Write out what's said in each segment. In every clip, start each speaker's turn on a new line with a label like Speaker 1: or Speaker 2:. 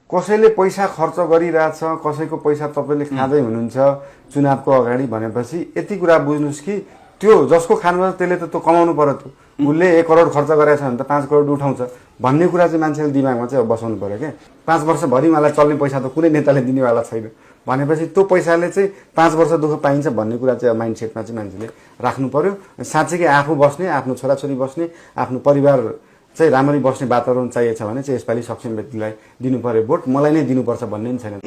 Speaker 1: कसैले पैसा खर्च गरिरहेछ, कसैको पैसा तपाईँले खाँदै हुनुहुन्छ चुनावको अगाडि भनेपछि यति कुरा बुझ्नुहोस् कि त्यो जसको खानुपर्छ त्यसले त त्यो कमाउनु पर्यो। त्यो उसले 1 करोड खर्च गरेछ भने त 5 करोड उठाउँछ भन्ने कुरा चाहिँ मान्छेले दिमागमा चाहिँ बसाउनु पर्यो क्या। 5 वर्षभरि मलाई चल्ने पैसा त कुनै नेताले दिनेवाला छैन भनेपछि त्यो पैसाले चाहिँ 5 वर्ष दुःख पाइन्छ भन्ने कुरा चाहिँ माइन्डसेटमा चाहिँ मान्छेले राख्नु पर्यो। साँच्चीकै आफू बस्ने, आफ्नो छोराछोरी बस्ने, आफ्नो परिवार चाहिँ राम्ररी बस्ने वातावरण चाहिएछ भने चाहिँ यसपालि सक्षम व्यक्तिलाई दिनु पर्यो भोट, मलाई नै दिनुपर्छ भन्ने नि छैन।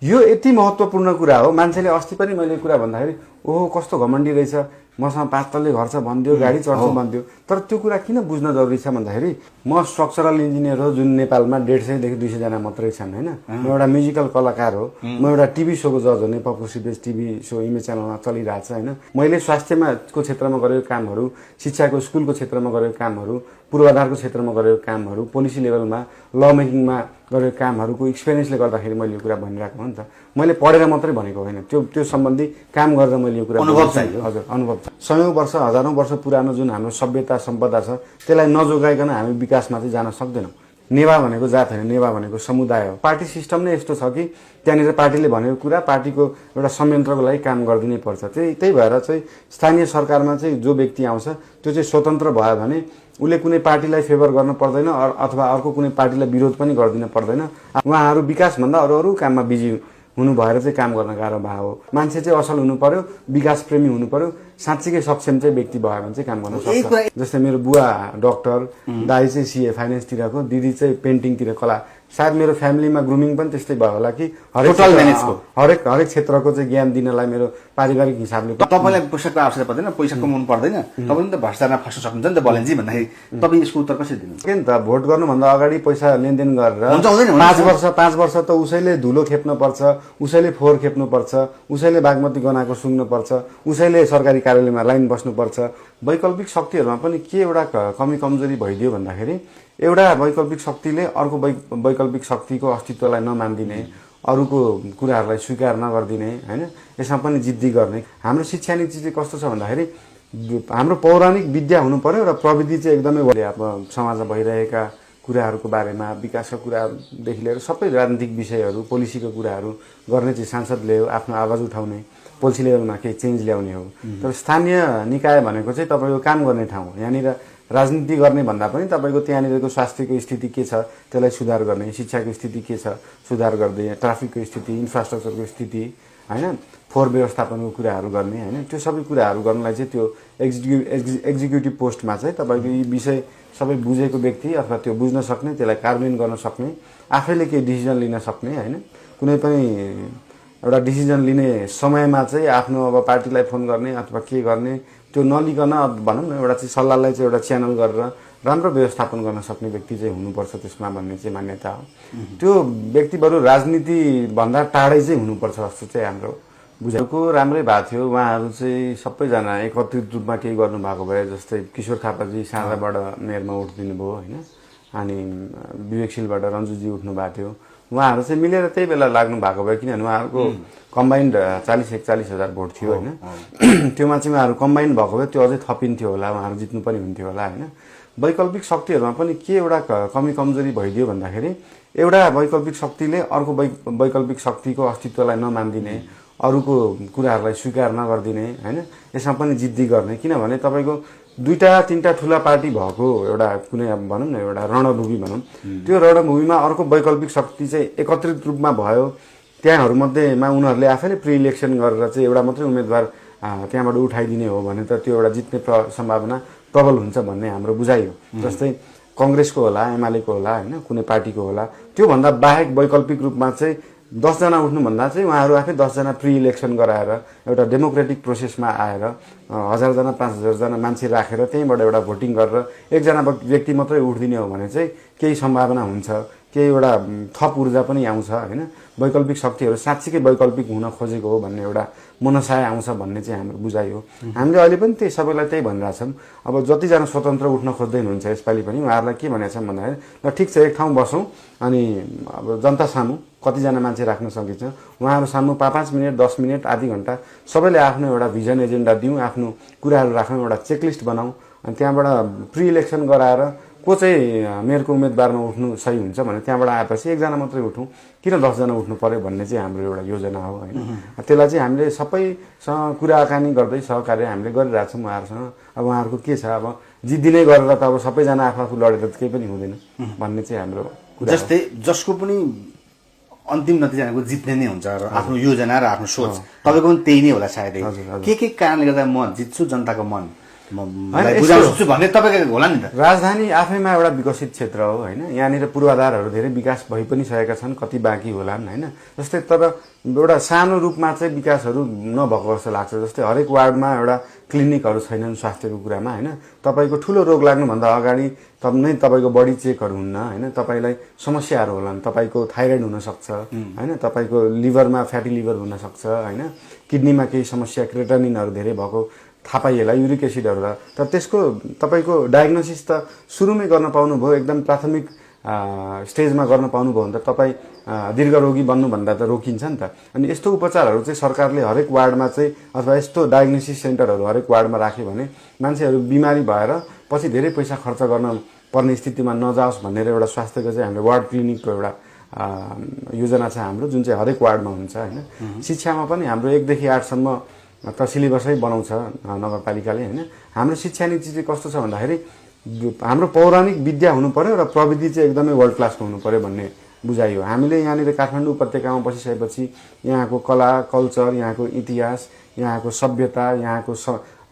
Speaker 1: यो यति महत्त्वपूर्ण कुरा हो। मान्छेले अस्ति पनि मैले कुरा भन्दाखेरि ओहो कस्तो घमण्डी रहेछ, मसँग 5 तल्ले घर छ भन्दियो, गाडी चढ्छ भन्दियो। तर त्यो कुरा किन बुझ्न जरुरी छ भन्दाखेरि म स्ट्रक्चरल इन्जिनियर हो जुन नेपालमा 150 देखि 200 जना मात्रै छन् हैन। म एउटा म्युजिकल कलाकार हो, म एउटा टिभी सोको जज हो, Nepal seepage TV so image च्यानलमा चलिरहेछ हैन। मैले स्वास्थ्यमा को क्षेत्रमा गरेको कामहरू, शिक्षाको स्कुलको क्षेत्रमा गरेको कामहरू, पूर्वाधारको क्षेत्रमा गरेको कामहरू, पोलिसी लेभलमा ल मेकिङमा गरेको कामहरूको एक्सपिरियन्सले गर्दाखेरि मैले यो कुरा भनिरहेको हो नि त। मैले पढेर मात्रै भनेको होइन, त्यो सम्बन्धी काम गरेर मैले यो कुरा
Speaker 2: अनुभव चाहियो।
Speaker 1: हजुर अनुभव छ। 100औं वर्ष हजारौं वर्ष पुरानो जुन हाम्रो सभ्यता सम्पदा छ त्यसलाई नजोगाइकन हामी विकासमा चाहिँ जान सक्दैनौँ। नेवा भनेको जात होइन, नेवा भनेको समुदाय हो। पार्टी सिस्टम नै यस्तो छ कि त्यहाँनिर पार्टीले भनेको कुरा पार्टीको एउटा संयन्त्रको लागि काम गरिदिनै पर्छ। त्यही भएर चाहिँ स्थानीय सरकारमा चाहिँ जो व्यक्ति आउँछ त्यो चाहिँ स्वतन्त्र भयो भने उसले कुनै पार्टीलाई फेभर गर्न पर्दैन अथवा अर्को कुनै पार्टीलाई विरोध पनि गरिदिन पर्दैन। उहाँहरू विकासभन्दा अरू काममा बिजी हुनु भएर चाहिँ काम गर्न गाह्रो भयो हो। मान्छे चाहिँ असल हुनु पर्यो, विकास प्रेमी हुनु पर्यो, साँच्चीकै सक्षम चाहिँ व्यक्ति भयो भने चाहिँ काम गर्न सक्छ। जस्तै मेरो बुवा डक्टर, दाइ चाहिँ सीए फाइनेन्सतिरको, दिदी चाहिँ पेन्टिङतिर कला। सायद मेरो फ्यामिलीमा ग्रुमिङ पनि त्यस्तै भयो होला कि हरेक क्षेत्रको चाहिँ ज्ञान दिनलाई मेरो पारिवारिक हिसाबले।
Speaker 2: तपाईँलाई पैसाको आवश्यकता पर्दैन, पैसा कमाउनु पर्दैन, तपाईँ त भ्रष्टाचारमा फस्न सक्नुहुन्छ नि त बलेन्जी भन्दाखेरि तपाईँ यसको उत्तर कसरी दिनुहुन्छ?
Speaker 1: के नि त भोट गर्नुभन्दा अगाडि पैसा लेनदेन गरेर 5 वर्ष त उसैले धुलो खेप्न पर्छ, उसैले फोहोर खेप्नु पर्छ, उसैले बागमती गनाएको सुँग्नु पर्छ, उसैले सरकारी कार्यालयमा लाइन बस्नुपर्छ। वैकल्पिक शक्तिहरूमा पनि के एउटा कमी कमजोरी भइदियो भन्दाखेरि एउटा वैकल्पिक शक्तिले अर्को वैकल्पिक शक्तिको अस्तित्वलाई नमान्दिने, अरूको कुराहरूलाई स्वीकार नगर्दिने हैन, यसमा पनि जिद्दी गर्ने। हाम्रो शिक्षा नीति चाहिँ कस्तो छ भन्दाखेरि हाम्रो पौराणिक विद्या हुनु पर्यो र प्रविधि चाहिँ एकदमै अब समाजमा भइरहेका कुराहरूको बारेमा, विकासका कुरादेखि लिएर सबै राजनीतिक विषयहरू, पोलिसीको कुराहरू गर्ने चाहिँ सांसदले हो, आफ्नो आवाज उठाउने, पोलिसी लेभलमा केही चेन्ज ल्याउने हो। तर स्थानीय निकाय भनेको चाहिँ तपाईँको काम गर्ने ठाउँ। यहाँनिर राजनीति गर्ने भन्दा पनि तपाईँको त्यहाँनिरको स्वास्थ्यको स्थिति के छ त्यसलाई सुधार गर्ने, शिक्षाको स्थिति के छ सुधार गर्दै, ट्राफिकको स्थिति, इन्फ्रास्ट्रक्चरको स्थिति हैन, फोहोर व्यवस्थापनको कुराहरू गर्ने हैन, त्यो सबै कुराहरू गर्नलाई चाहिँ त्यो एक्जिक्युटिभ पोस्टमा चाहिँ तपाईँको यी विषय सबै बुझेको व्यक्ति अथवा त्यो बुझ्न सक्ने, त्यसलाई कार्यान्वयन गर्न सक्ने, आफैले केही डिसिजन लिन सक्ने हैन, कुनै पनि एउटा डिसिजन लिने समयमा चाहिँ आफ्नो अब पार्टीलाई फोन गर्ने अथवा के गर्ने त्यो नलिकन भनौँ न एउटा चाहिँ सल्लाहलाई चाहिँ एउटा च्यानल गरेर राम्रो व्यवस्थापन गर्न सक्ने व्यक्ति चाहिँ हुनुपर्छ त्यसमा भन्ने चाहिँ मान्यता हो। त्यो व्यक्ति बरु राजनीति भन्दा टाढै चाहिँ हुनुपर्छ जस्तो चाहिँ हाम्रो बुझेको राम्रै भएको थियो। उहाँहरू चाहिँ सबैजना एकत्रित रूपमा केही गर्नु भएको भए, जस्तै किशोर थापाजी साँझाबाट मेयरमा उठिदिनु भयो होइन, अनि विवेकशीलबाट रन्जुजी उठ्नु भएको थियो। उहाँहरू चाहिँ मिलेर त्यही बेला लाग्नु भएको भए, किनभने उहाँहरूको कम्बाइन्ड 40-41 हजार भोट थियो होइन, त्योमा चाहिँ उहाँहरू कम्बाइन्ड भएको भए त्यो अझै थपिन्थ्यो होला, उहाँहरू जित्नु पनि हुन्थ्यो होला होइन। वैकल्पिक शक्तिहरूमा पनि के एउटा कमी कमजोरी भइदियो भन्दाखेरि एउटा वैकल्पिक शक्तिले अर्को वैकल्पिक शक्तिको अस्तित्वलाई नमान्दिने, अरूको कुराहरूलाई स्वीकार नगर्दिने हैन, यसमा पनि जिद्दी गर्ने। किनभने तपाईँको 2-3टा ठुला पार्टी भएको एउटा कुनै भनौँ न एउटा रणभूमि भनौँ, त्यो रणभूमिमा अर्को वैकल्पिक शक्ति चाहिँ एकत्रित रूपमा भयो, त्यहाँहरूमध्येमा उनीहरूले आफैले प्रि इलेक्सन गरेर चाहिँ एउटा मात्रै उम्मेदवार त्यहाँबाट उठाइदिने हो भने त त्यो एउटा जित्ने सम्भावना प्रबल हुन्छ भन्ने हाम्रो बुझाइ हो। जस्तै कांग्रेसको होला, एमालेको होला हैन, कुनै पार्टीको होला, त्योभन्दा बाहेक वैकल्पिक रूपमा चाहिँ 10 जना उठ्नुभन्दा चाहिँ उहाँहरू आफै 10 जना प्रि इलेक्सन गराएर एउटा डेमोक्रेटिक प्रोसेसमा आएर 1000 जना 5000 जना मान्छे राखेर त्यहीँबाट एउटा भोटिङ गरेर एकजना व्यक्ति मात्रै उठ्दिने हो भने चाहिँ केही सम्भावना हुन्छ, केही एउटा थप ऊर्जा पनि आउँछ हैन। वैकल्पिक शक्तिहरू साँच्चीकै वैकल्पिक हुन खोजेको हो भन्ने एउटा मनसाय आउँछ भन्ने चाहिँ हाम्रो बुझाइ हो। हामीले अहिले पनि त्यही सबैलाई त्यही भनिरहेछौँ। अब जतिजना स्वतन्त्र उठ्न खोज्दै हुनुहुन्छ यसपालि पनि उहाँहरूलाई के भनेको छौँ भन्दाखेरि ल ठिक छ, एक ठाउँ बसौँ अनि अब जनता सामु कतिजना मान्छे राख्न सकिन्छ, उहाँहरू सामु 5 मिनट 10 मिनट आधी घण्टा सबैले आफ्नो एउटा भिजन एजेन्डा दिउँ, आफ्नो कुराहरू राखौँ, एउटा चेकलिस्ट बनाऊँ, अनि त्यहाँबाट प्रि इलेक्सन गराएर को चाहिँ मेयरको उम्मेदवारमा उठ्नु सही हुन्छ भने त्यहाँबाट आएपछि एकजना मात्रै उठौँ, किन 10 जना उठ्नु पर्यो भन्ने चाहिँ हाम्रो एउटा योजना हो होइन। त्यसलाई चाहिँ हामीले सबैसँग कुराकानी गर्दै सहकार्य हामीले गरिरहेछौँ उहाँहरूसँग। अब उहाँहरूको के छ, अब जित्दिनै गरेर त अब सबैजना आफू लडेर त केही पनि हुँदैन भन्ने चाहिँ हाम्रो कुरा।
Speaker 2: जस्तै जसको पनि अन्तिम नतिजाको जित्ने नै हुन्छ र आफ्नो योजना र आफ्नो सोच तपाईँको पनि त्यही नै होला सायदै। के कारणले गर्दा म जित्छु, जनताको मन बुझाउन सक्छु भन्ने तपाईँको होला नि त।
Speaker 1: राजधानी आफैमा एउटा विकसित क्षेत्र हो होइन। यहाँनिर पूर्वाधारहरू धेरै विकास भइ पनि सकेका छन्, कति बाँकी होलान् होइन। जस्तै तर एउटा सानो रूपमा चाहिँ विकासहरू नभएको जस्तो लाग्छ। जस्तै हरेक वार्डमा एउटा क्लिनिकहरू छैनन् स्वास्थ्यको कुरामा होइन। तपाईँको ठुलो रोग लाग्नुभन्दा अगाडि नै तपाईँको बडी चेकहरू हुन्न होइन। तपाईँलाई समस्याहरू होलान्, तपाईँको थाइरोइड हुनसक्छ होइन, तपाईँको लिभरमा फ्याटी लिभर हुनसक्छ होइन, किडनीमा केही समस्या क्रेटानिनहरू धेरै भएको थाहा पाइएला, युरिक एसिडहरू तर त्यसको तपाईँको डायग्नोसिस त सुरुमै गर्न पाउनुभयो, एकदम प्राथमिक स्टेजमा गर्न पाउनुभयो भने त तपाईँ दीर्घरोगी बन्नुभन्दा त रोकिन्छ नि त। अनि यस्तो उपचारहरू चाहिँ सरकारले हरेक वार्डमा चाहिँ अथवा यस्तो डायग्नोसिस सेन्टरहरू हरेक वार्डमा राख्यो भने मान्छेहरू बिमारी भएर पछि धेरै पैसा खर्च गर्न पर्ने स्थितिमा नजाओस् भनेर एउटा स्वास्थ्यको चाहिँ हाम्रो वार्ड क्लिनिकको एउटा योजना छ हाम्रो, जुन चाहिँ हरेक वार्डमा हुन्छ होइन। शिक्षामा पनि हाम्रो 1 देखि 8 सम्म त सिलेबसै बनाउँछ नगरपालिकाले होइन। हाम्रो शिक्षा नीति चाहिँ कस्तो छ भन्दाखेरि हाम्रो पौराणिक विद्या हुनु पर्यो र प्रविधि चाहिँ एकदमै वर्ल्ड क्लासको हुनु पर्यो भन्ने बुझाइ हो। हामीले यहाँनिर काठमाडौँ उपत्यकामा बसिसकेपछि यहाँको कला कल्चर, यहाँको इतिहास, यहाँको सभ्यता, यहाँको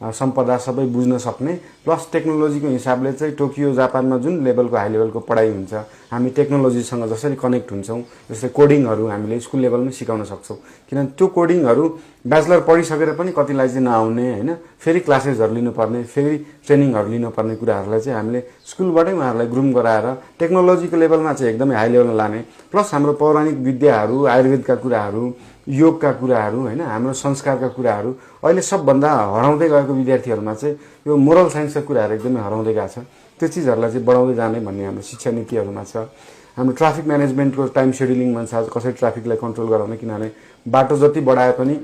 Speaker 1: सम्पदा सबै बुझ्न सक्ने प्लस टेक्नोलोजीको हिसाबले चाहिँ टोकियो जापानमा जुन लेभलको हाई लेभलको पढाइ हुन्छ, हामी टेक्नोलोजीसँग जसरी कनेक्ट हुन्छौँ, जस्तै कोडिङहरू हामीले स्कुल लेभलमै सिकाउन सक्छौँ। किनभने त्यो कोडिङहरू ब्याचलर पढिसकेर पनि कतिलाई चाहिँ नआउने होइन, फेरि क्लासेसहरू लिनुपर्ने, फेरि ट्रेनिङहरू लिनुपर्ने कुराहरूलाई चाहिँ हामीले स्कुलबाटै उहाँहरूलाई ग्रुम गराएर टेक्नोलोजीको लेभलमा चाहिँ एकदमै हाई लेभलमा लाने। प्लस हाम्रो पौराणिक विद्याहरू, आयुर्वेदका कुराहरू, योगका कुराहरू होइन, हाम्रो संस्कारका कुराहरू अहिले सबभन्दा हराउँदै गएको विद्यार्थीहरूमा चाहिँ यो मोरल साइन्सका कुराहरू एकदमै हराउँदै गएको छ। त्यो चिजहरूलाई चाहिँ बढाउँदै जाने भन्ने हाम्रो शिक्षा नीतिहरूमा छ। हाम्रो ट्राफिक म्यानेजमेन्टको टाइम सेड्युलिङमा छ, कसरी ट्राफिकलाई कन्ट्रोल गराउने। किनभने बाटो जति बढाए पनि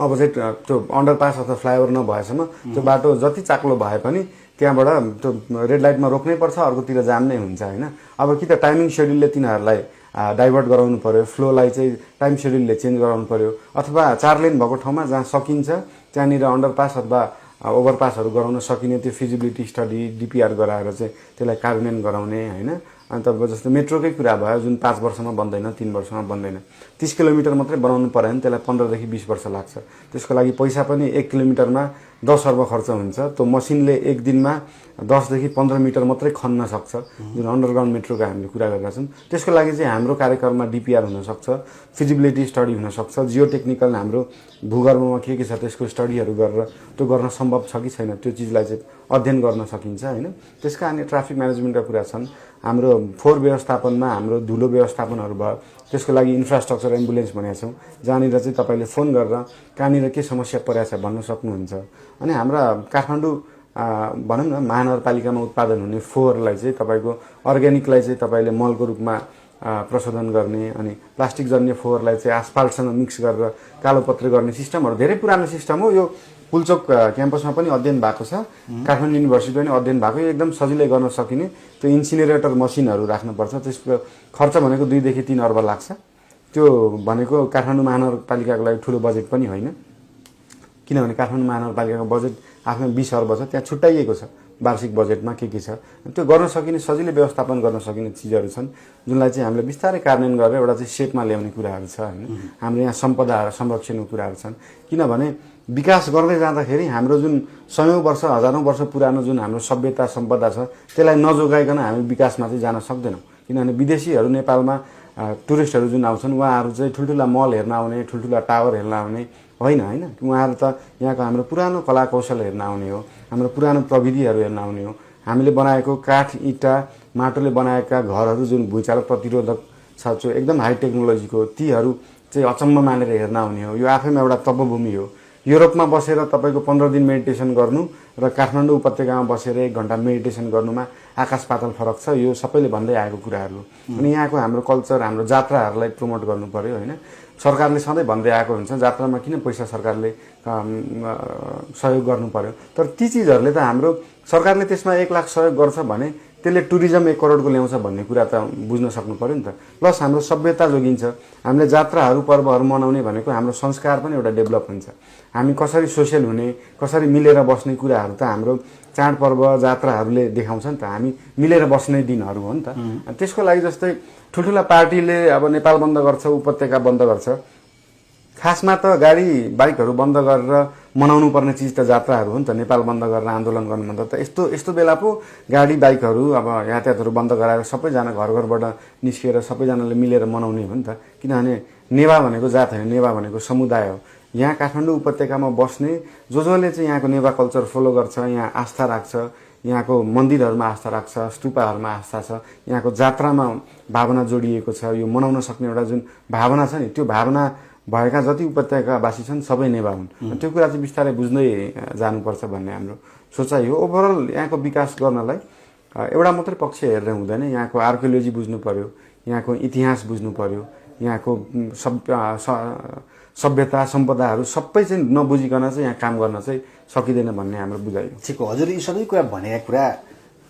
Speaker 1: अब चाहिँ त्यो अन्डरपास अथवा फ्लाइओभर नभएसम्म त्यो बाटो जति चाक्लो भए पनि त्यहाँबाट त्यो रेड लाइटमा रोक्नै पर्छ, अर्कोतिर जाम नै हुन्छ होइन। अब कि त टाइमिङ सेड्युलले तिनीहरूलाई डाइभर्ट गराउनु पर्यो, फ्लोलाई चाहिँ टाइम सेड्युलले चेन्ज गराउनु पर्यो, अथवा 4 लेन भएको ठाउँमा जहाँ सकिन्छ त्यहाँनिर अन्डरपास अथवा ओभरपासहरू गराउन सकिने त्यो फिजिबिलिटी स्टडी डिपिआर गराएर चाहिँ त्यसलाई कार्यान्वयन गराउने होइन। अनि तपाईँ जस्तो मेट्रोकै कुरा भयो, जुन 5 वर्षमा बन्दैन, 3 वर्षमा बन्दैन। 30 किलोमिटर मात्रै बनाउनु पर्यो भने त्यसलाई 15 देखि 20 वर्ष लाग्छ। त्यसको लागि पैसा पनि 1 किलोमिटरमा 10 अर्ब खर्च हुन्छ। त्यो मसिनले एक दिनमा 10 देखि 15 मिटर मात्रै खन्न सक्छ, जुन अन्डरग्राउन्ड मेट्रोको हामीले कुरा गरेका छौँ। त्यसको लागि चाहिँ हाम्रो कार्यक्रममा डिपिआर हुनसक्छ, फिजिबिलिटी स्टडी हुनसक्छ, जियो टेक्निकल हाम्रो भूगर्भमा के छ त्यसको स्टडीहरू गरेर त्यो गर्न सम्भव छ कि छैन त्यो चिजलाई चाहिँ अध्ययन गर्न सकिन्छ होइन। त्यसका अनि ट्राफिक म्यानेजमेन्टका कुरा छन्। हाम्रो फोहोर व्यवस्थापनमा हाम्रो धुलो व्यवस्थापनहरू भयो, त्यसको लागि इन्फ्रास्ट्रक्चर एम्बुलेन्स भनेका छौँ, जहाँनिर चाहिँ तपाईँले फोन गरेर कहाँनिर के समस्या परेको छ भन्न सक्नुहुन्छ। अनि हाम्रा काठमाडौँ भनौँ न महानगरपालिकामा उत्पादन हुने फोहोरलाई चाहिँ तपाईँको अर्ग्यानिकलाई चाहिँ तपाईँले मलको रूपमा प्रशोधन गर्ने, अनि प्लास्टिक जन्य फोहोरलाई चाहिँ आसफाल्टसँग मिक्स गरेर कालोपत्रे गर्ने सिस्टमहरू धेरै पुरानो सिस्टम हो। यो पुलचोक क्याम्पसमा पनि अध्ययन भएको छ, काठमाडौँ युनिभर्सिटी पनि अध्ययन भएको। एकदम सजिलै गर्न सकिने त्यो इन्सिनेरेटर मसिनहरू राख्नुपर्छ। त्यसको खर्च भनेको 2 देखि 3 अर्ब लाग्छ। त्यो भनेको काठमाडौँ महानगरपालिकाको लागि ठुलो बजेट पनि होइन, किनभने काठमाडौँ महानगरपालिकाको बजेट आफ्नो 20 अर्ब छ, त्यहाँ छुट्याइएको छ वार्षिक बजेटमा के छ। त्यो गर्न सकिने सजिलै व्यवस्थापन गर्न सकिने चिजहरू छन्, जुनलाई चाहिँ हामीले बिस्तारै कार्यान्वयन गरेर एउटा चाहिँ सेपमा ल्याउने कुराहरू छ होइन। हाम्रो यहाँ सम्पदा संरक्षणको कुराहरू छन्, किनभने विकास गर्दै जाँदाखेरि हाम्रो जुन 100औं वर्ष 1000औं वर्ष पुरानो जुन हाम्रो सभ्यता सम्पदा छ त्यसलाई नजोगाइकन हामी विकासमा चाहिँ जान सक्दैनौँ। किनभने विदेशीहरू नेपालमा टुरिस्टहरू जुन आउँछन् उहाँहरू चाहिँ ठुल्ठुला मल हेर्न आउने, ठुल्ठुला टावर हेर्न आउने होइन होइन। उहाँहरू त यहाँको हाम्रो पुरानो कला कौशल हेर्न आउने हो, हाम्रो पुरानो प्रविधिहरू हेर्न आउने हो। हामीले बनाएको काठ इँटा माटोले बनाएका घरहरू जुन भुइँचालो प्रतिरोधक छ, जो एकदम हाई टेक्नोलोजीको, तीहरू चाहिँ अचम्म मानेर हेर्न आउने हो। यो आफैमा एउटा तपोभूमि हो। युरोपमा बसेर तपाईँको 15 दिन मेडिटेसन गर्नु र काठमाडौँ उपत्यकामा बसेर 1 घण्टा मेडिटेसन गर्नुमा आकाश पाताल फरक छ। यो सबैले भन्दै आएको कुराहरू। अनि यहाँको हाम्रो कल्चर, हाम्रो जात्राहरूलाई प्रमोट गर्नु पर्यो होइन। सरकारले सधैँ भन्दै आएको हुन्छ जात्रामा किन पैसा सरकारले सहयोग गर्नु पर्यो, तर ती चिजहरूले त हाम्रो सरकारले त्यसमा 1 लाख सहयोग गर्छ भने त्यसले टुरिज्म 1 करोडको ल्याउँछ भन्ने कुरा त बुझ्न सक्नु पर्यो नि त। प्लस हाम्रो सभ्यता जोगिन्छ। हामीले जात्राहरू पर्वहरू मनाउने भनेको हाम्रो संस्कार पनि एउटा डेभलप हुन्छ। हामी कसरी सोसियल हुने, कसरी मिलेर बस्ने कुराहरू त हाम्रो चाडपर्व जात्राहरूले देखाउँछ नि त। हामी मिलेर बस्ने दिनहरू हो नि त। त्यसको लागि जस्तै ठुल्ठुला पार्टीले अब नेपाल बन्द गर्छ, उपत्यका बन्द गर्छ, खासमा त गाडी बाइकहरू बन्द गरेर मनाउनु पर्ने चिज त जात्राहरू हो नि त। नेपाल बन्द गरेर आन्दोलन गर्नुभन्दा त यस्तो बेला पो गाडी बाइकहरू अब यातायातहरू बन्द गराएर सबैजना घरबाट निस्किएर सबैजनाले मिलेर मनाउने हो नि त। किनभने नेवा भनेको जात होइन, नेवा भनेको समुदाय हो। यहाँ काठमाडौँ उपत्यकामा बस्ने जसले चाहिँ यहाँको नेवा कल्चर फलो गर्छ, यहाँ आस्था राख्छ, यहाँको मन्दिरहरूमा आस्था राख्छ, स्तूपहरूमा आस्था छ, यहाँको जात्रामा भावना जोडिएको छ, यो मनाउन सक्ने एउटा जुन भावना छ नि, त्यो भावना भएका जति उपत्यकावासी छन् सबै नेवा हुन्। त्यो कुरा चाहिँ बिस्तारै बुझ्दै जानुपर्छ भन्ने हाम्रो सोचाइ हो। ओभरअल यहाँको विकास गर्नलाई एउटा मात्रै पक्ष हेरेर हुँदैन। यहाँको आर्कियोलोजी बुझ्नु पर्यो, यहाँको इतिहास बुझ्नु पर्यो, यहाँको सभ्यता सम्पदाहरू सबै चाहिँ नबुझिकन चाहिँ यहाँ काम गर्न चाहिँ सकिँदैन भन्ने हाम्रो बुझाइ हो।
Speaker 2: ठिक हो हजुर। यी सबै कुरा भनेका कुरा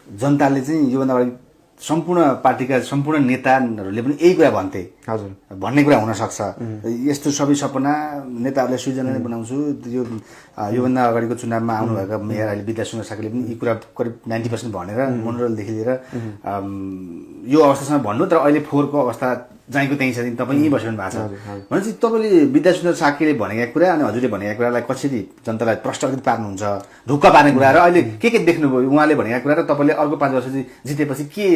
Speaker 2: जनताले चाहिँ योभन्दा अगाडि सम्पूर्ण पार्टीका सम्पूर्ण नेताहरूले पनि यही कुरा भन्थे
Speaker 1: हजुर
Speaker 2: भन्ने कुरा हुनसक्छ। यस्तो सबै सपना नेताहरूले सृजना बनाउँछु। योभन्दा अगाडिको चुनावमा आउनुभएका मेयर अहिले विद्यासुन्दर साकेले पनि यी कुरा करिब 90% भनेर मनोरलदेखि लिएर यो अवस्थासम्म भन्नु, तर अहिले फोहोरको अवस्था जहीँको त्यहीँ छ। तपाईँ यहीँ बसिरहनु भएको छ भनेपछि तपाईँले विद्यासुन्दर साकेले भनेका कुरा अनि हजुरले भनेका कुरालाई कसरी जनतालाई प्रश्न पार्नुहुन्छ, ढुक्क पार्ने कुरा र अहिले के देख्नुभयो उहाँले भनेका कुरा र तपाईँले अर्को 5 वर्ष जितेपछि के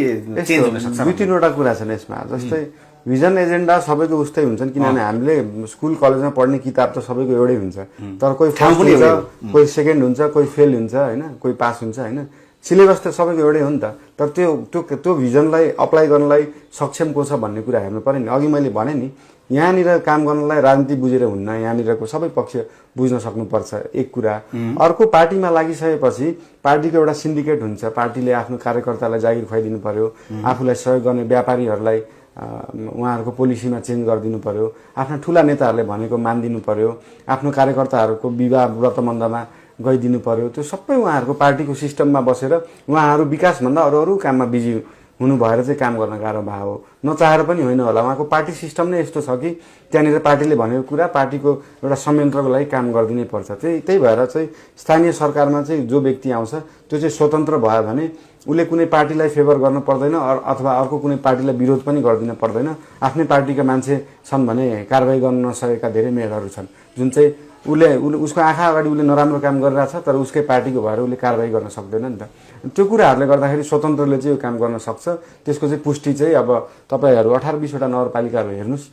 Speaker 2: चेन्ज हुन सक्छ?
Speaker 1: 2-3 वटा कुरा छन् यसमा। जस्तै भिजन एजेन्डा सबैको उस्तै हुन्छन्, किनभने हामीले स्कुल कलेजमा पढ्ने किताब त सबैको एउटै हुन्छ, तर कोही फर्स्ट हुन्छ, कोही सेकेन्ड हुन्छ, कोही फेल हुन्छ होइन, कोही पास हुन्छ होइन। सिलेबस त सबैको एउटै हो नि त। तर त्यो भिजनलाई अप्लाई गर्नलाई सक्षम को छ भन्ने कुरा हेर्नु पर्यो नि। अघि मैले भने नि, यहाँनिर काम गर्नलाई राजनीति बुझेर हुन्न, यहाँनिरको सबै पक्ष बुझ्न सक्नुपर्छ एक कुरा। अर्को पार्टीमा लागिसकेपछि पार्टीको एउटा सिन्डिकेट हुन्छ, पार्टीले आफ्नो कार्यकर्तालाई जागिर खुवाइदिनु पर्यो, आफूलाई सहयोग गर्ने व्यापारीहरूलाई उहाँहरूको पोलिसीमा चेन्ज गरिदिनु पर्यो, आफ्ना ठुला नेताहरूले भनेको मानिदिनु पर्यो, आफ्नो कार्यकर्ताहरूको विवाह व्रतबन्धमा गइदिनु पर्यो। त्यो सबै उहाँहरूको पार्टीको सिस्टममा बसेर उहाँहरू विकासभन्दा अरू काममा बिजी हुनु भएर चाहिँ काम गर्न गाह्रो भयो हो। नचाहेर पनि होइन होला, उहाँको पार्टी सिस्टम नै यस्तो छ कि त्यहाँनिर पार्टीले भनेको कुरा पार्टीको एउटा संयन्त्रको लागि काम गरिदिनै पर्छ। त्यही भएर चाहिँ स्थानीय सरकारमा चाहिँ जो व्यक्ति आउँछ त्यो चाहिँ स्वतन्त्र भयो भने उसले कुनै पार्टीलाई फेभर गर्न पर्दैन अथवा अर्को कुनै पार्टीलाई विरोध पनि गरिदिन पर्दैन। आफ्नै पार्टीका मान्छे छन् भने कारबाही गर्न नसकेका धेरै मेयरहरू छन् जुन चाहिँ उसको आँखा अगाडि उसले नराम्रो काम गरिरहेछ तर उसकै पार्टीको भएर उसले कारबाही गर्न सक्दैन नि त। त्यो कुराहरूले गर्दाखेरि स्वतन्त्रले चाहिँ यो काम गर्न सक्छ। त्यसको चाहिँ पुष्टि चाहिँ अब तपाईँहरू 18-20 वटा नगरपालिकाहरू हेर्नुहोस्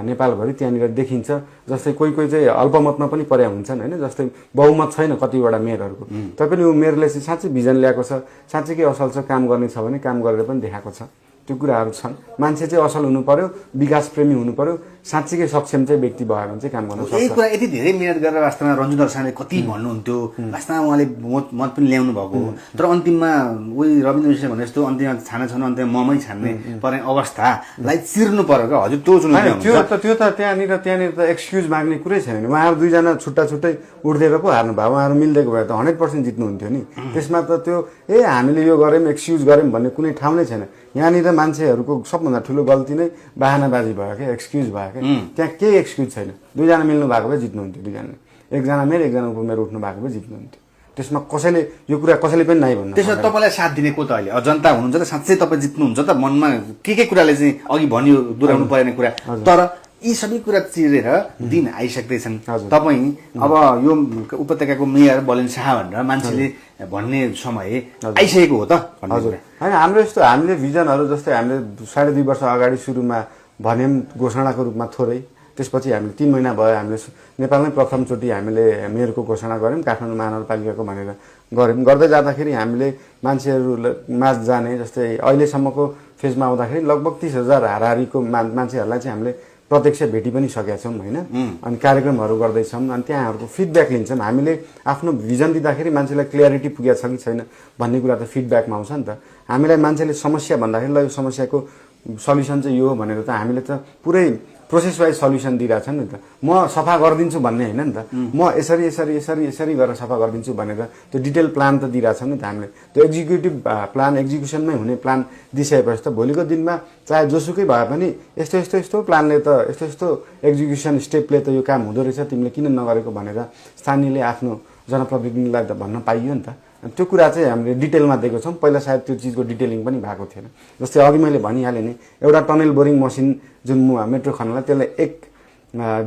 Speaker 1: नेपालभरि, त्यहाँनिर देखिन्छ। जस्तै कोही चाहिँ अल्पमतमा पनि पर्या हुन्छन् होइन, जस्तै बहुमत छैन कतिवटा मेयरहरूको, तैपनि ऊ मेयरले चाहिँ साँच्चै भिजन ल्याएको छ, साँच्चै के असल छ, काम गर्ने छ भने काम गरेर पनि देखाएको छ। त्यो कुराहरू छन्। मान्छे चाहिँ असल हुनु पर्यो, विकास प्रेमी हुनु पर्यो, साँच्चीकै सक्षम चाहिँ व्यक्ति भयो भने चाहिँ काम गर्न सक्छ।
Speaker 2: यही कुरा यति धेरै मिहिनेत गरेर वास्तवमा रञ्जु दर्शनले कति भन्नुहुन्थ्यो, वास्तवमा उहाँले मत पनि ल्याउनु भएको, तर अन्तिममा उही रविन्द्र मिश्रले भने जस्तो अन्तिममा छाने छन् अन्तिममा ममै छान्ने पर्ने अवस्थालाई चिर्नु पर्यो क्या हजुर।
Speaker 1: त्यो त त्यहाँनिर त एक्सक्युज माग्ने कुरै छैन। उहाँहरू दुईजना छुट्टा छुट्टै उठ्देर पो हार्नु भयो, उहाँहरू मिल्दैको भए त 100% जित्नुहुन्थ्यो नि। त्यसमा त त्यो हामीले यो गऱ्यौँ एक्सक्युज गऱ्यौँ भन्ने कुनै ठाउँ नै छैन। यहाँनिर मान्छेहरूको सबभन्दा ठुलो गल्ती नै बाहनाबाजी भयो क्या, एक्सक्युज भयो क्या। त्यहाँ केही एक्सक्युज छैन। दुईजना मिल्नु भएको भए जित्नुहुन्थ्यो, दुईजना, एकजना मेरो एकजना उपमेयर उठ्नु भएको भए जित्नुहुन्थ्यो। त्यसमा कसैले यो कुरा कसैले पनि नाइ भन्नु।
Speaker 2: त्यसमा तपाईँलाई साथ दिने को त अहिले जनता हुनुहुन्छ त, साँच्चै तपाईँ जित्नुहुन्छ त, मनमा के कुराले चाहिँ अघि भनियो दोहोऱ्याउनु पर्ने कुरा, तर यी सबै कुरा चिरेर दिन आइसक्दैछन्। तपाईँ अब यो उपत्यकाको मेयर बलेन शाह भनेर मान्छेले भन्ने समय आइसकेको हो त?
Speaker 1: हजुर होइन, हाम्रो यस्तो हामीले भिजनहरू जस्तै हामीले 2.5 वर्ष अगाडि सुरुमा भन्यौँ घोषणाको रूपमा थोरै, त्यसपछि हामीले 3 महिना भयो हामीले नेपालमै प्रथमचोटि हामीले मेयरको घोषणा गऱ्यौँ, काठमाडौँ महानगरपालिकाको भनेर गऱ्यौँ। गर्दै जाँदाखेरि हामीले मान्छेहरू माझ जाने जस्तै अहिलेसम्मको फेजमा आउँदाखेरि लगभग 30,000 हाराहारीको मान्छेहरूलाई चाहिँ हामीले प्रत्यक्ष भेटी पनि सकेका छौँ होइन। अनि कार्यक्रमहरू गर्दैछौँ, अनि त्यहाँहरूको फिडब्याक लिन्छौँ। हामीले आफ्नो भिजन दिँदाखेरि मान्छेलाई क्लियरिटी पुगेको छ कि छैन भन्ने कुरा त फिडब्याकमा आउँछ नि त। हामीलाई मान्छेले समस्या भन्दाखेरि ल यो समस्याको सल्युसन चाहिँ यो हो भनेर त हामीले त पुरै प्रोसेस वाइज सल्युसन दिइरहेछ नि त। म सफा गरिदिन्छु भन्ने होइन नि त, म यसरी यसरी यसरी यसरी गरेर सफा गरिदिन्छु भनेर त्यो डिटेल प्लान त दिइरहेछौँ नि त हामीले। त्यो एक्जिक्युटिभ प्लान एक्जिक्युसनमै हुने प्लान दिइसकेपछि त भोलिको दिनमा चाहे जोसुकै भए पनि यस्तो यस्तो यस्तो प्लानले त यस्तो यस्तो एक्जिक्युसन स्टेपले त यो काम हुँदो रहेछ, तिमीले किन नगरेको भनेर स्थानीयले आफ्नो जनप्रतिनिधिलाई त भन्न पाइयो नि त। त्यो कुरा चाहिँ हामीले डिटेलमा दिएको छौँ। पहिला सायद त्यो चिजको डिटेलिङ पनि भएको थिएन। जस्तै अघि मैले भनिहालेँ नि, एउटा टनल बोरिङ मसिन जुन मेट्रो खन्नलाई त्यसले एक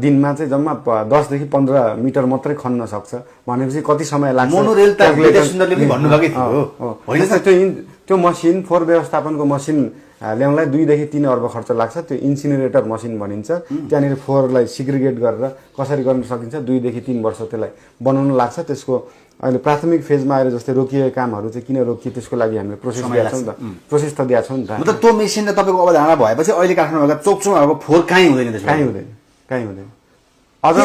Speaker 1: दिनमा चाहिँ जम्मा 10 देखि 15 मिटर मात्रै खन्न सक्छ भनेपछि कति समय लाग्छ?
Speaker 2: मोनोरेल त सुन्दरले पनि भन्नुभएकै थियो होइन
Speaker 1: त। त्यो मसिन फोहोर व्यवस्थापनको मसिन ल्याउनलाई 2 देखि 3 अर्ब खर्च लाग्छ। त्यो इन्सिनेरेटर मसिन भनिन्छ। त्यहाँनिर फोहोरलाई सिग्रिगेट गरेर कसरी गर्न सकिन्छ 2 देखि 3 वर्ष त्यसलाई बनाउन लाग्छ। त्यसको अहिले प्राथमिक फेजमा आएर जस्तै रोकिएका कामहरू चाहिँ किन रोकियो त्यसको लागि हामीले प्रोसेस दिएको छौँ नि त। प्रोसेस त दिएको छौँ नि त।
Speaker 2: मतलब त्यो मेसिनले तपाईँको अवधारणा भएपछि अहिले काठमाडौँका चोकचोकहरूको फोहोर कहीँ हुँदैन त्यसो?
Speaker 1: कहीँ हुँदैन, कहीँ हुँदैन। अझ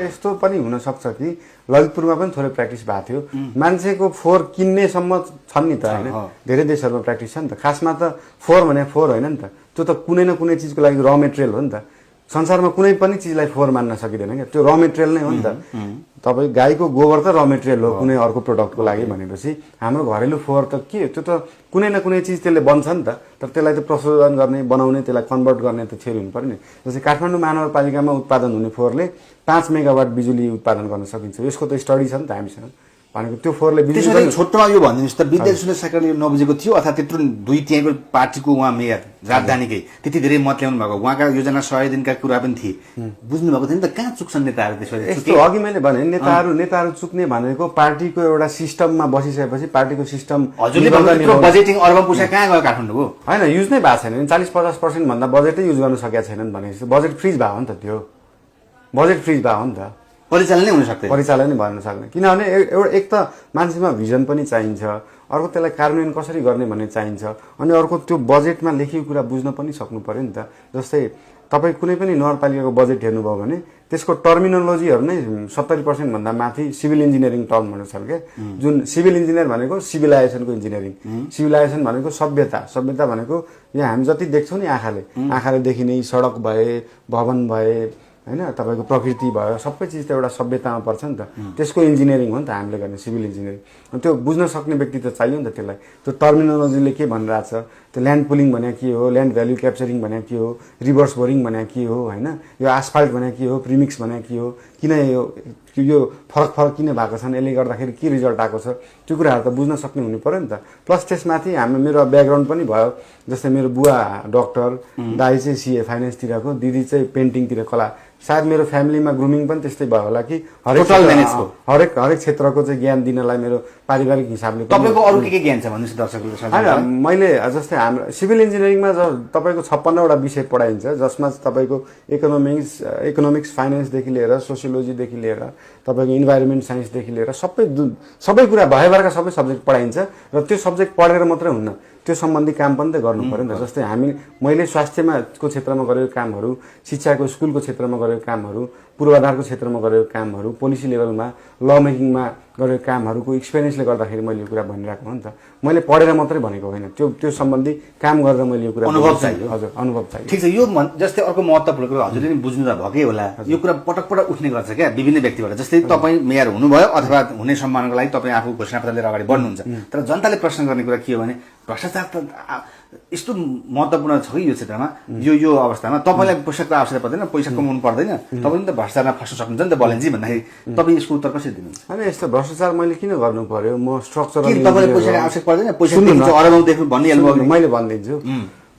Speaker 1: यस्तो पनि हुनसक्छ कि ललितपुरमा पनि थोरै प्र्याक्टिस भएको थियो। मान्छेको फोहोर किन्नेसम्म छन् नि त होइन, धेरै देशहरूमा प्र्याक्टिस छ नि त। खासमा त फोहोर भने फोहोर होइन नि त, त्यो त कुनै न कुनै चिजको लागि र मेटेरियल हो नि त। संसारमा कुनै पनि चिजलाई फोहोर मान्न सकिँदैन क्या, त्यो र मेटेरियल नै हो नि त। तपाईँ गाईको गोबर त र मेटेरियल हो कुनै अर्को प्रडक्टको लागि भनेपछि हाम्रो घरेलु फोहोर त के, त्यो त कुनै न कुनै चिज त्यसले बन्छ नि त। तर त्यसलाई त प्रशोधन गर्ने, बनाउने, त्यसलाई कन्भर्ट गर्ने त थ्योरी हुनु पर्यो नि। जस्तै काठमाडौँ महानगरपालिकामा उत्पादन हुने फोहोरले 5 मेगावाट बिजुली उत्पादन गर्न सकिन्छ। यसको त स्टडी छ नि त हामीसँग भनेको। त्यो फोहोरले
Speaker 2: त्यसरी छोटोमा यो भनिदिनुहोस् त, विद्यार्थी सरकारले यो नबुझेको थियो अथवा त्यत्रो 2 त्यहाँको पार्टीको उहाँ मेयर राजधानीकै त्यति धेरै मत ल्याउनु भएको, उहाँका योजना 100 दिनका कुरा पनि थिए, बुझ्नु भएको थियो नि त। कहाँ चुक्छन् नेताहरू त्यसरी?
Speaker 1: यस्तो अघि मैले भने नेताहरू चुक्ने भनेको पार्टीको एउटा सिस्टममा बसिसकेपछि पार्टीको सिस्टम
Speaker 2: बजेटिङ अर्ब पैसा कहाँ गयो काठमाडौँको?
Speaker 1: होइन, युज नै भएको छैन। 40-50% भन्दा बजेटै युज गर्न सकेका छैनन् भनेपछि बजेट फ्रिज भयो नि त। त्यो बजेट फ्रिज भयो नि त,
Speaker 2: परिचालन नै हुन सक्दैन,
Speaker 1: परिचालन नै भन्न सक्दैन। किनभने एउटा एक त मान्छेमा भिजन पनि चाहिन्छ, अर्को त्यसलाई कार्यान्वयन कसरी गर्ने भन्ने चाहिन्छ, अनि अर्को त्यो बजेटमा लेखिएको कुरा बुझ्न पनि सक्नु पर्यो नि त। जस्तै तपाईँ कुनै पनि नगरपालिकाको बजेट हेर्नुभयो भने त्यसको टर्मिनोलोजीहरू नै 70% भन्दा माथि सिभिल इन्जिनियरिङ टर्महरू छन् क्या। जुन सिभिल इन्जिनियर भनेको सिभिलाइजेसनको इन्जिनियरिङ, सिभिलाइजेसन भनेको सभ्यता, सभ्यता भनेको यहाँ हामी जति देख्छौँ नि आँखाले देखिने सडक भए, भवन भए, होइन, तपाईँको प्रकृति भयो, सबै चिज त एउटा सभ्यतामा पर्छ नि त। त्यसको इन्जिनियरिङ हो नि त हामीले गर्ने सिभिल इन्जिनियरिङ। त्यो बुझ्न सक्ने व्यक्ति त चाहियो नि त त्यसलाई। त्यो टर्मिनोलोजीले के भनिरहेछ, त्यो ल्यान्ड पुलिङ भने के हो, ल्यान्ड भ्याल्यु क्याप्चरिङ भने के हो, रिभर्स बोरिङ भने के हो, होइन, यो आसफाल्ट भने के हो, प्रिमिक्स भने के हो, किन यो फरक किन भएको छन्, यसले गर्दाखेरि के रिजल्ट आएको छ, त्यो कुराहरू त बुझ्न सक्ने हुनु पर्यो नि त। प्लस त्यसमाथि मेरो ब्याकग्राउन्ड पनि भयो। जस्तै मेरो बुवा डक्टर, दाइ चाहिँ सिए फाइनेन्सतिरको, दिदी चाहिँ पेन्टिङतिर कला। सायद मेरो फ्यामिलीमा ग्रुमिङ पनि त्यस्तै भयो होला कि हरेक क्षेत्रको चाहिँ ज्ञान दिनलाई मेरो पारिवारिक हिसाबले।
Speaker 2: तपाईँको अरू के ज्ञान छ भन्नुहोस् दर्शकहरूले?
Speaker 1: मैले जस्तै हाम्रो सिभिल इन्जिनियरिङमा तपाईँको 56वटा विषय पढाइन्छ, जसमा तपाईँको इकोनोमिक्स फाइनेन्सदेखि लिएर सोसियोलोजीदेखि लिएर तपाईँको इन्भाइरोमेन्ट साइन्सदेखि लिएर सबै कुरा भएभरका सबै सब्जेक्ट पढाइन्छ। र त्यो सब्जेक्ट पढेर मात्रै हुन्न, त्यो सम्बन्धी काम पनि त गर्नु पर्यो नि त। जस्तै मैले स्वास्थ्यको क्षेत्रमा गरेको कामहरू, शिक्षाको स्कुलको क्षेत्रमा गरेको कामहरू, पूर्वाधारको क्षेत्रमा गरेको कामहरू, पोलिसी लेभलमा ल मेकिङमा गरेको कामहरूको एक्सपिरियन्सले गर्दाखेरि मैले यो कुरा भनिरहेको हो नि त। मैले पढेर मात्रै भनेको होइन, त्यो सम्बन्धी काम गरेर मैले यो कुरा
Speaker 2: अनुभव चाहियो।
Speaker 1: हजुर, अनुभव चाहियो।
Speaker 2: ठिक छ। यो जस्तै अर्को महत्त्वपूर्ण कुरा हजुरले पनि बुझ्नु त भएकै होला, यो कुरा पटक पटक उठ्ने गर्छ क्या विभिन्न व्यक्तिबाट। जस्तै तपाईँ मेयर हुनुभयो अथवा हुने सम्मानको लागि तपाईँ आफू घोषणापत्र लिएर अगाडि बढ्नुहुन्छ, तर जनताले प्रश्न गर्ने कुरा के हो भने भ्रष्टाचार त यस्तो महत्त्वपूर्ण छ कि यो क्षेत्रमा, यो अवस्थामा तपाईँलाई पैसाको आवश्यकता पर्दैन, पैसा कमाउनु पर्दैन, तपाईँ त भ्रष्टाचारमा फस्न सक्नुहुन्छ नि त बलेन्जी भन्दाखेरि तपाईँ यसको उत्तर कसरी दिनुहुन्छ?
Speaker 1: अनि यस्तो भ्रष्टाचार मैले किन गर्नु पर्यो? म स्ट्रक्चरल
Speaker 2: तपाईँलाई पैसाको आवश्यकता पर्दैन, पैसा अरबौँ देख्नु भनिहाल्नु।
Speaker 1: मैले भनिदिन्छु,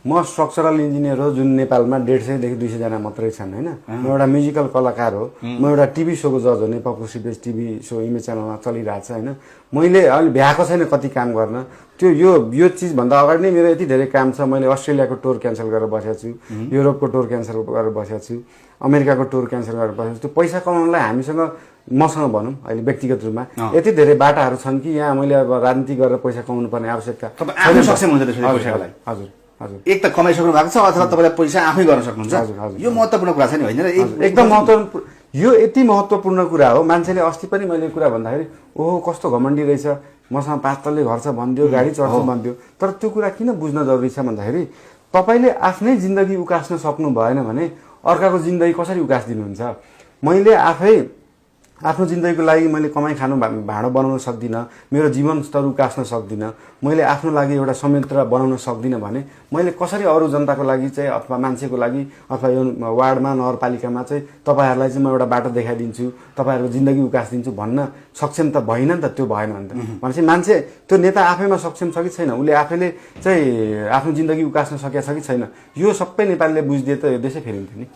Speaker 1: म स्ट्रक्चरल इन्जिनियर हो, जुन नेपालमा 150 देखि 200 जना मात्रै छन्, होइन। म एउटा म्युजिकल कलाकार हो, म एउटा टिभी सोको जज हो, नेपालको सिपेज टिभी सो इमेज च्यानलमा चलिरहेको छ, होइन। मैले अहिले भ्याएको छैन कति काम गर्न, त्यो यो चिजभन्दा अगाडि नै मेरो यति धेरै काम छ। मैले अस्ट्रेलियाको टुर क्यान्सल गरेर बसेको छु, युरोपको टुर क्यान्सल गरेर बसेको छु, अमेरिकाको टुर क्यान्सल गरेर बसेको छु। त्यो पैसा कमाउनलाई मसँग भनौँ अहिले व्यक्तिगत रूपमा यति धेरै बाटाहरू छन् कि यहाँ मैले अब राजनीति गरेर पैसा कमाउनु पर्ने आवश्यकता
Speaker 2: हजुर
Speaker 1: हजुर।
Speaker 2: एक त कमाइसक्नु भएको छ अथवा तपाईँलाई पैसा आफै गर्न सक्नुहुन्छ। यो महत्त्वपूर्ण कुरा छ नि, होइन?
Speaker 1: एकदम महत्त्वपूर्ण। यो यति महत्त्वपूर्ण कुरा हो। मान्छेले अस्ति पनि मैले कुरा भन्दाखेरि ओहो कस्तो घमण्डी रहेछ, मसँग 5 तल्ले घर छ भनिदियो, गाडी चढ्छ भनिदियो, तर त्यो कुरा किन बुझ्न जरुरी छ भन्दाखेरि तपाईँले आफ्नै जिन्दगी उकास्न सक्नु भएन भने अर्काको जिन्दगी कसरी उकास दिनुहुन्छ? मैले आफै आफ्नो जिन्दगीको लागि मैले कमाई खानु भाँडो बनाउन सक्दिनँ, मेरो जीवन स्तर उकास्न सक्दिनँ, मैले आफ्नो लागि एउटा संयन्त्र बनाउन सक्दिनँ भने मैले कसरी अरू जनताको लागि चाहिँ अथवा मान्छेको लागि अथवा यो वार्डमा नगरपालिकामा चाहिँ तपाईँहरूलाई चाहिँ म एउटा बाटो देखाइदिन्छु, तपाईँहरूको जिन्दगी उकास दिन्छु भन्न सक्षम त भएन नि त। त्यो भएन भने त भनेपछि मान्छे त्यो नेता आफैमा सक्षम छ कि छैन, उसले आफैले चाहिँ आफ्नो जिन्दगी उकास्न सकेको छ कि छैन, यो सबै नेपालीले बुझिदिए त यो देशै फेरिन्थ्यो नि।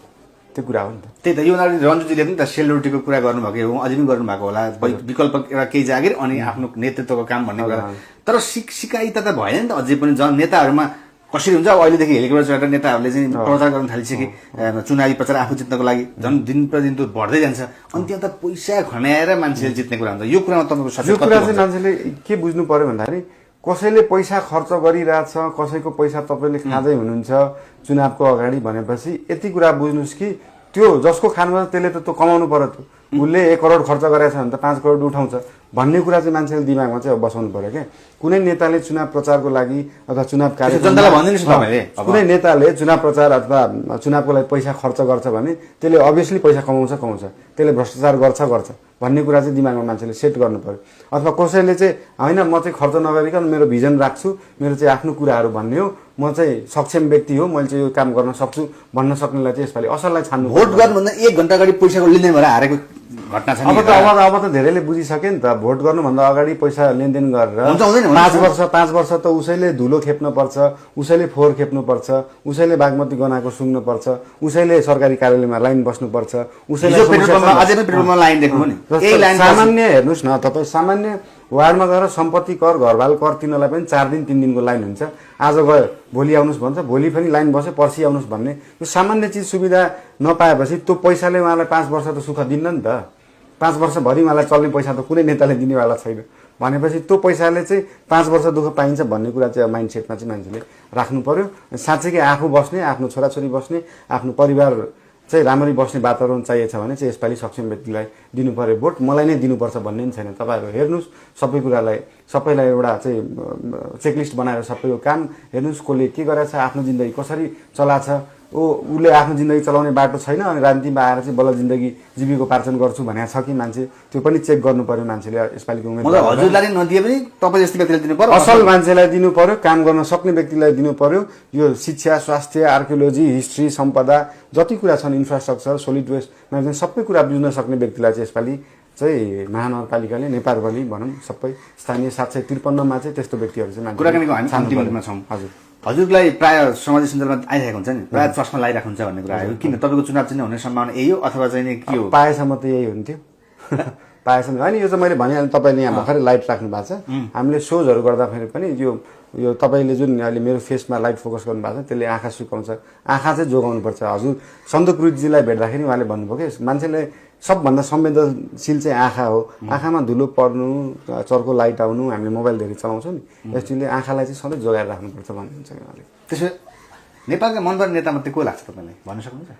Speaker 1: त्यो कुरा हो नि त।
Speaker 2: त्यही त यो रन्जुजीले पनि त सेलरोटीको कुरा गर्नुभएको हो, अझै पनि गर्नुभएको होला, विकल्प एउटा केही जागिर अनि आफ्नो नेतृत्वको काम भन्ने कुरा। तर सिकाइ त भएन नि त अझै पनि। नेताहरूमा कसरी हुन्छ अब अहिलेदेखि हेलेको एउटा नेताहरूले चाहिँ प्रचार गर्न थालिसके, चुनावी प्रचार आफू जित्नको लागि झन् दिन प्रतिदिन त्यो बढ्दै जान्छ, अनि त्यहाँ त पैसा खन्याएर मान्छेले जित्ने कुरा हुन्छ। यो कुरामा तपाईँको
Speaker 1: यो कुरा चाहिँ मान्छेले के बुझ्नु पर्यो भन्दाखेरि कसैले पैसा खर्च गरिरहेछ, कसैको पैसा तपाईँले खाँदै हुनुहुन्छ चुनावको अगाडि भनेपछि यति कुरा बुझ्नुहोस् कि त्यो जसको खानुपर्छ त्यसले त त्यो कमाउनु पर्यो। त्यो उसले 1 करोड खर्च गरेछ भने त 5 करोड उठाउँछ भन्ने कुरा चाहिँ मान्छेले दिमागमा चाहिँ बसाउनु पर्यो क्या। कुनै नेताले चुनाव प्रचारको लागि अथवा चुनाव कुनै नेताले चुनाव प्रचार अथवा चुनावको लागि पैसा खर्च गर्छ भने त्यसले अभियसली पैसा कमाउँछ, त्यसले भ्रष्टाचार गर्छ भन्ने कुरा चाहिँ दिमागमा मान्छेले सेट गर्नु पर्यो। अथवा कसैले चाहिँ होइन म चाहिँ खर्च नगरिकन मेरो भिजन राख्छु, मेरो चाहिँ आफ्नो कुराहरू भन्ने हो, म चाहिँ सक्षम व्यक्ति हो, मैले चाहिँ यो काम गर्न सक्छु भन्न सक्नेलाई चाहिँ यसपालि असललाई छान्नु।
Speaker 2: भोट गर्नुभन्दा 1 घण्टा अगाडि पैसाको लेनदेन भएर हारेको घटना छ।
Speaker 1: अब त धेरैले बुझिसके नि त। भोट गर्नुभन्दा अगाडि पैसा लेनदेन गरेर 5 वर्ष त उसैले धुलो खेप्न पर्छ, उसैले फोहोर खेप्नु पर्छ, उसैले बागमती गनाएको सुँग्नु पर्छ, उसैले सरकारी कार्यालयमा लाइन बस्नु पर्छ, उसैले
Speaker 2: लाइन देख्नु नि।
Speaker 1: सामान्य हेर्नुहोस् न तपाईँ, सामान्य वार्डमा गएर सम्पत्ति कर घरबाल कर तिनीहरूलाई पनि 4 दिन 3 दिनको लाइन हुन्छ। आज गयो भोलि आउनुहोस् भन्छ, भोलि पनि लाइन बस्यो, पर्सि आउनुहोस् भन्ने यो सामान्य चिज सुविधा नपाएपछि त्यो पैसाले उहाँलाई 5 वर्ष त सुख दिन्न नि त। 5 वर्षभरि उहाँलाई चल्ने पैसा त कुनै नेताले दिनेवाला छैन भनेपछि त्यो पैसाले चाहिँ 5 वर्ष दुःख पाइन्छ भन्ने कुरा चाहिँ माइन्ड सेटमा चाहिँ मान्छेले राख्नु पर्यो। साँच्चै आफू बस्ने, आफ्नो छोराछोरी बस्ने, आफ्नो परिवार चाहिँ राम्ररी बस्ने वातावरण चाहिएछ भने चाहिँ यसपालि सक्षम व्यक्तिलाई दिनु पर्यो भोट। मलाई नै दिनुपर्छ भन्ने पनि छैन। तपाईँहरू हेर्नुहोस् सबै कुरालाई, सबैलाई एउटा चाहिँ चेकलिस्ट बनाएर सबैको काम हेर्नुहोस्, कसले के गरेछ, आफ्नो जिन्दगी कसरी चलाछ, उसले आफ्नो जिन्दगी चलाउने बाटो छैन अनि राजनीतिमा आएर चाहिँ बल्ल जिन्दगी जीविकोपार्जन गर्छु भनेको छ कि मान्छे, त्यो पनि चेक गर्नु पर्यो मान्छेले। यसपालिको उम्मेदवार
Speaker 2: हजुरलाई नदिए पनि तपाईँ जस्तो व्यक्तिलाई दिनु पर्यो,
Speaker 1: असल मान्छेलाई दिनु पर्यो, काम गर्न सक्ने व्यक्तिलाई दिनु पर्यो। यो शिक्षा, स्वास्थ्य, आर्कियोलोजी, हिस्ट्री, सम्पदा जति कुरा छन्, इन्फ्रास्ट्रक्चर, सोलिड वेस्ट म्यानेजमेन्ट सबै कुरा बुझ्न सक्ने व्यक्तिलाई चाहिँ यसपालि चाहिँ महानगरपालिकाले नेपालभरि भनौँ सबै स्थानीय 753 मा चाहिँ त्यस्तो व्यक्तिहरू चाहिँ
Speaker 2: कुराकानीको हामी अन्तिममा छौँ।
Speaker 1: हजुर,
Speaker 2: हजुरलाई प्राय सामाजिक सञ्जालमा आइरहेको हुन्छ नि, प्राय चस्मा लगाइरहेको हुन्छ भन्ने कुरा आयो। किन तपाईँको चुनाव चाहिँ हुने सम्भावना यही हो अथवा चाहिँ के हो?
Speaker 1: पाएसम्म त यही हुन्थ्यो। पाएसम्म होइन, यो चाहिँ मैले भनिहालेँ। तपाईँले यहाँ भर्खरै लाइट राख्नु भएको छ। हामीले सोजहरू गर्दाखेरि पनि यो तपाईँले जुन अहिले मेरो फेसमा लाइट फोकस गर्नु भएको छ त्यसले आँखा सुकाउँछ, आँखा चाहिँ जोगाउनुपर्छ। हजुर सन्दकपुरजीलाई भेट्दाखेरि उहाँले भन्नुभयो कि मान्छेले सबभन्दा संवेदनशील चाहिँ आँखा हो, आँखामा धुलो पर्नु, चर्को लाइट आउनु, हामीले मोबाइल धेरै चलाउँछौँ नि, यसले आँखालाई चाहिँ सधैँ जोगाएर राख्नुपर्छ भन्नुहुन्छ उहाँले।
Speaker 2: त्यसो नेपालका मनपर्ने नेता मात्रै को लाग्छ तपाईँलाई, भन्न सक्नुहुन्छ?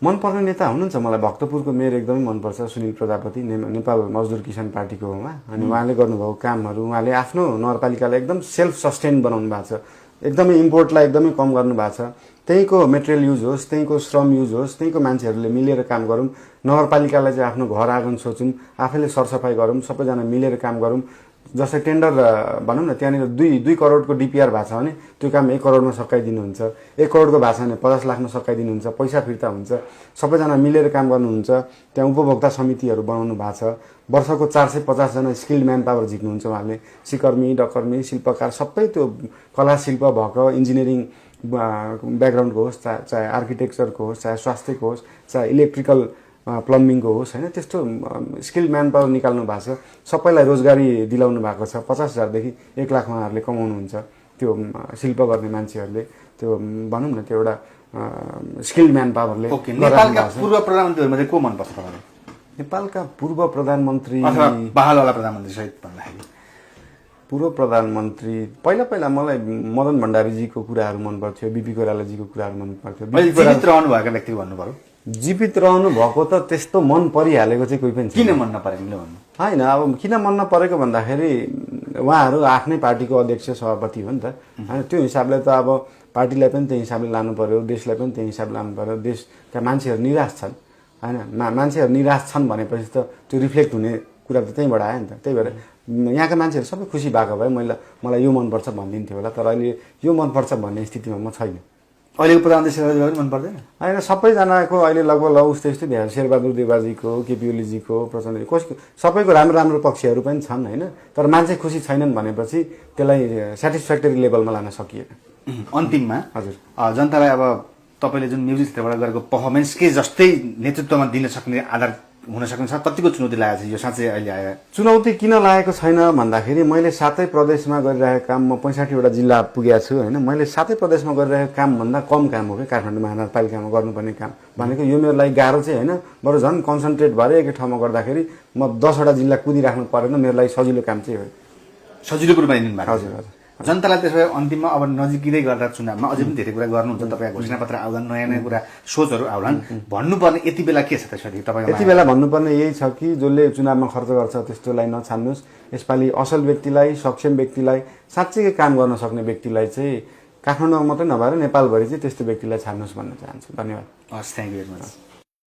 Speaker 1: मनपर्ने नेता हुनुहुन्छ मलाई भक्तपुरको मेयर एकदमै मनपर्छ, सुनिल प्रजापति, नेपाल मजदुर किसान पार्टीको हो उहाँ। अनि उहाँले गर्नुभएको कामहरू, उहाँले आफ्नो नगरपालिकालाई एकदम सेल्फ सस्टेन बनाउनु भएको छ, एकदमै इम्पोर्टलाई एकदमै कम गर्नु भएको छ। त्यहीँको मेटेरियल युज होस्, त्यहीँको श्रम युज होस्, त्यहीँको मान्छेहरूले मिलेर काम गरौँ, नगरपालिकालाई चाहिँ आफ्नो घर आँगन सोचौँ, आफैले सरसफाइ गरौँ, सबैजना मिलेर काम गरौँ। जस्तै टेन्डर भनौँ न, त्यहाँनिर 2 करोडको डिपिआर भएको छ भने त्यो काम 1 करोडमा सकाइदिनुहुन्छ, 1 करोडको भएको छ भने 50 लाखमा सकाइदिनुहुन्छ, पैसा फिर्ता हुन्छ, सबैजना मिलेर काम गर्नुहुन्छ। त्यहाँ उपभोक्ता समितिहरू बनाउनु भएको छ, वर्षको 450 जना स्किल्ड म्यान पावर झिक्नुहुन्छ उहाँले, सिकर्मी, डकर्मी, शिल्पकार सबै त्यो कला शिल्प भएको, इन्जिनियरिङ ब्याकग्राउन्डको होस्, चाहे आर्किटेक्चरको होस्, चाहे स्वास्थ्यको होस्, चाहे इलेक्ट्रिकल प्लम्बिङको होस्, होइन त्यस्तो स्किल्ड म्यान पावर निकाल्नु भएको छ। सबैलाई रोजगारी दिलाउनु भएको छ। 50,000 देखि 1 लाख उहाँहरूले कमाउनुहुन्छ, त्यो शिल्प गर्ने मान्छेहरूले, त्यो भनौँ न त्यो एउटा स्किल्ड म्यान पावरले।
Speaker 2: नेपालका पूर्व प्रधानमन्त्रीहरूमा चाहिँ को मनपर्छ तपाईँलाई?
Speaker 1: नेपालका पूर्व प्रधानमन्त्री
Speaker 2: अथवा बहालवाला प्रधानमन्त्री सहित भन्दाखेरि?
Speaker 1: पूर्व प्रधानमन्त्री पहिला मलाई मदन भण्डारीजीको कुराहरू मन पर्थ्यो, बिपी कोइरालाजीको कुराहरू मन पर्थ्यो।
Speaker 2: जीवित रहनु भएको व्यक्ति भन्नु पर्यो।
Speaker 1: जीवित रहनु भएको त त्यस्तो मन परिहालेको चाहिँ कोही पनि छैन।
Speaker 2: किन मन नपरेको भन्नु?
Speaker 1: होइन, अब किन मन नपरेको भन्दाखेरि उहाँहरू आफ्नै पार्टीको अध्यक्ष सभापति हो नि त, होइन त्यो हिसाबले त अब पार्टीलाई पनि त्यही हिसाबले लानु पर्यो, देशलाई पनि त्यही हिसाबले लानु पर्यो। देशका मान्छेहरू निराश छन् होइन, मान्छेहरू निराश छन् भनेपछि त त्यो रिफ्लेक्ट हुने कुरा त त्यहीँबाट आयो नि त। त्यही भएर यहाँका मान्छेहरू सबै खुसी भएको भए मलाई यो मनपर्छ भनिदिन्थ्यो होला, तर अहिले यो मनपर्छ भन्ने स्थितिमा म छैन।
Speaker 2: अहिलेको प्रधानमन्त्री शेरबहादुर देउवा मन पर्दैन?
Speaker 1: होइन, सबैजनाको अहिले लगभग उस्तै उस्तै ध्यान, शेरबहादुर देउवाजीको, केपी ओलीजीको, प्रचण्डजी, सबैको राम्रो राम्रो पक्षहरू पनि छन् होइन, तर मान्छे खुसी छैनन् भनेपछि त्यसलाई सेटिस्फ्याक्टरी लेभलमा लान सकिएन।
Speaker 2: अन्तिममा
Speaker 1: हजुर,
Speaker 2: जनतालाई अब तपाईँले जुन म्युजिक क्षेत्रबाट गरेको पर्फर्मेन्स के जस्तै नेतृत्वमा दिन सक्ने आधार हुन सक्ने छ, कतिको चुनौती लागेको छ यो साँच्चै अहिले आयो?
Speaker 1: चुनौती किन लागेको छैन भन्दाखेरि मैले 7 प्रदेशमा गरिरहेको काम, म 65वटा जिल्ला पुगेको छु होइन, मैले 7 प्रदेशमा गरिरहेको कामभन्दा कम काम हो कि काठमाडौँ महानगरपालिकामा गर्नुपर्ने काम भनेको। यो मेरो लागि गाह्रो चाहिँ होइन, बरु झन् कन्सन्ट्रेट भएर एकै ठाउँमा गर्दाखेरि म 10वटा जिल्ला कुदिराख्नु परेन, मेरो लागि सजिलो काम चाहिँ हो।
Speaker 2: सजिलो कुरो बनाइदिनु भएको?
Speaker 1: हजुर हजुर।
Speaker 2: जनतालाई त्यसो भए अन्तिममा अब नजिकै गर्दा चुनावमा अझै पनि धेरै कुरा गर्नुहुन्छ, तपाईँको घोषणापत्र आउलान्, नयाँ नयाँ कुरा सोचहरू आउलान्, भन्नुपर्ने यति बेला के छ त्यसपछि तपाईँ?
Speaker 1: यति बेला भन्नुपर्ने यही छ कि जसले चुनावमा खर्च गर्छ त्यस्तोलाई नछान्नुहोस्। यसपालि असल व्यक्तिलाई, सक्षम व्यक्तिलाई, साँच्चै काम गर्न सक्ने व्यक्तिलाई चाहिँ काठमाडौँमा मात्रै नभएर नेपालभरि चाहिँ त्यस्तो व्यक्तिलाई छान्नुहोस् भन्न चाहन्छु। धन्यवाद।
Speaker 2: हस्, थ्याङ्क यू भेरी मच।